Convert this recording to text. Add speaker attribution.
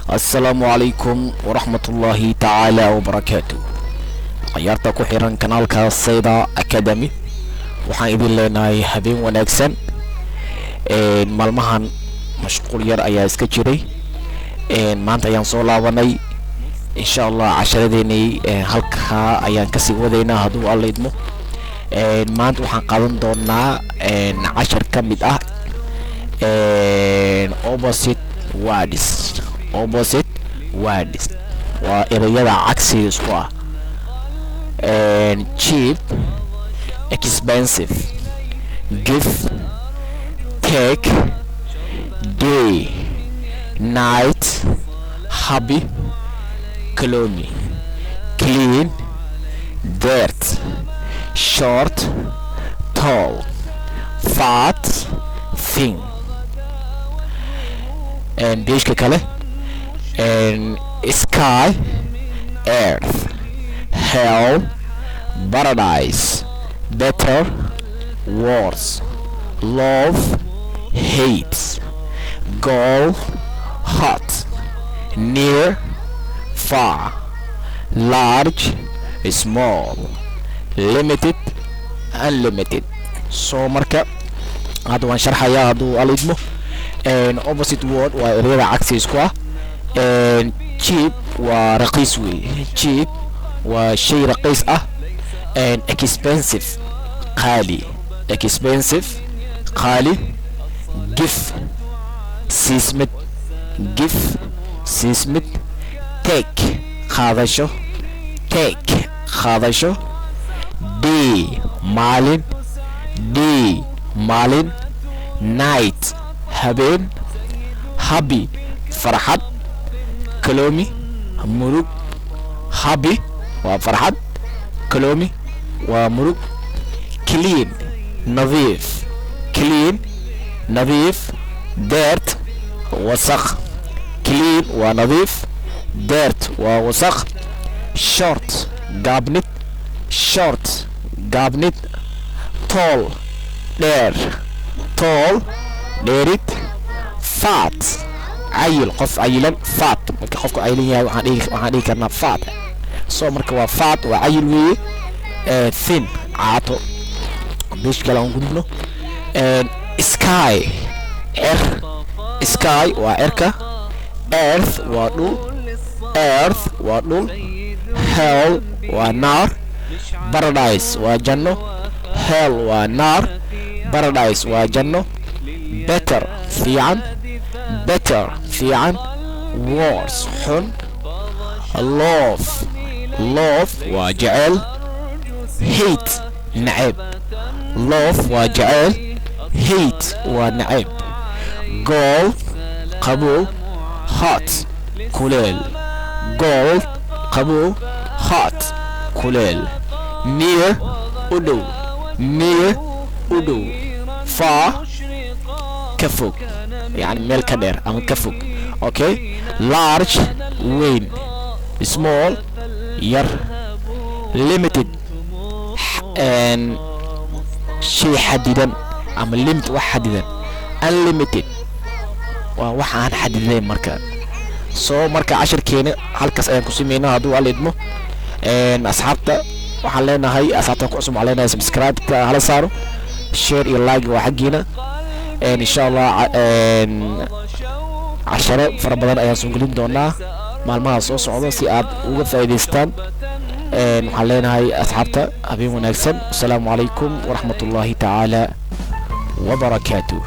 Speaker 1: Assalaamu calaykum waraxmatullaahi tacaala wabarakaatu. Ciyaarta ku xiran kanaalka Sayda Academy, waxaan idin leenahay habeen wanaagsan. Maalmahan mashquul yar ayaa iska jiray. Maanta ayaan soo laabanay. Insha Allah casharadeenii halkaa ayaan kasii wadaynaa, hadduu Alla idmo. Maanta waxaan qaadan doonaa cashar ka mid ah opposite words. Opposite words waa ereyada cagsiga isku ah. Cheap, expensive, give, take, day, night, happy, gloomy, clean, dirt, short, tall, fat, thin. Page-ka kale: sky, earth, hell, paradise, better, worse, love, hate, cold, hot, near, far, large, small, limited, unlimited. So marka hadda waan sharxayaa, hadduu Alla idmo. Opposite word waa ereyada cagsi isku ah. Cheap waa raqiis weeye. Cheap waa shay raqiis ah. Expensive, qaali. Expensive, qaali. Give, siismid. Give, siismid. Take, qaadasho. Take, qaadasho. Day, maalin. Day, maalin. Night, habeen. Happy, farxad. Gloomy, murug. Happy waa farxad, gloomy waa murug. Clean, nadiif. Clean, nadiif. Dirt, wasaq. Clean waa nadiif, dirt waa wasaq. Short, gaabnid. Short, gaabnid. Tall, dheer. Tall, dheerid. Fat, cayil, qof cayilan. Fat, marka qofku cayilan yahay, waxaan dhihi karnaa fat. So marka waa fat, waa cayil weeye. Thin, caato. Meesha kale aan gudubno. Sky, cer. Sky waa cerka. Earth waa dhul. Earth waa dhul. Hell waa naar. Paradise waa janno. Hell waa naar, paradise waa janno. Better, fiican. Better, fiican. Worse, xun. Love. Love waa jecel, hate nacayb. Love waa jecel, hate waa nacayb. Cold, qabow. Hot, kuleel. Cold, qabow. Hot, kuleel. Near, u dhow. Near, u dhow. Far, ka fog, yani meel ka dheer ama ka fog. Okay. Large, weyn. Small, yar. Limited, shay xadidan ama limit, wax xadidan. Unlimited waa wax aan xadidayn. Marka soo marka cashirkeena halkaas ayaan ku sameynaa, hadduu Alla idmo. Asxaabta waxaan leenahay, asxaabta ku cusub waxaan leenahay, subscribe-ka hala saaro, share iyo like waa xaggiina. Insha Allah casharo fara badan ayaan soo gelin doonaa maalmaha soo socda si aad uga faa'iidaystaan. Waxaan leenahay asxaabta, habeen wanaagsan. Asalaamu calaykum waraxmatullaahi tacaala wabarakaatuh.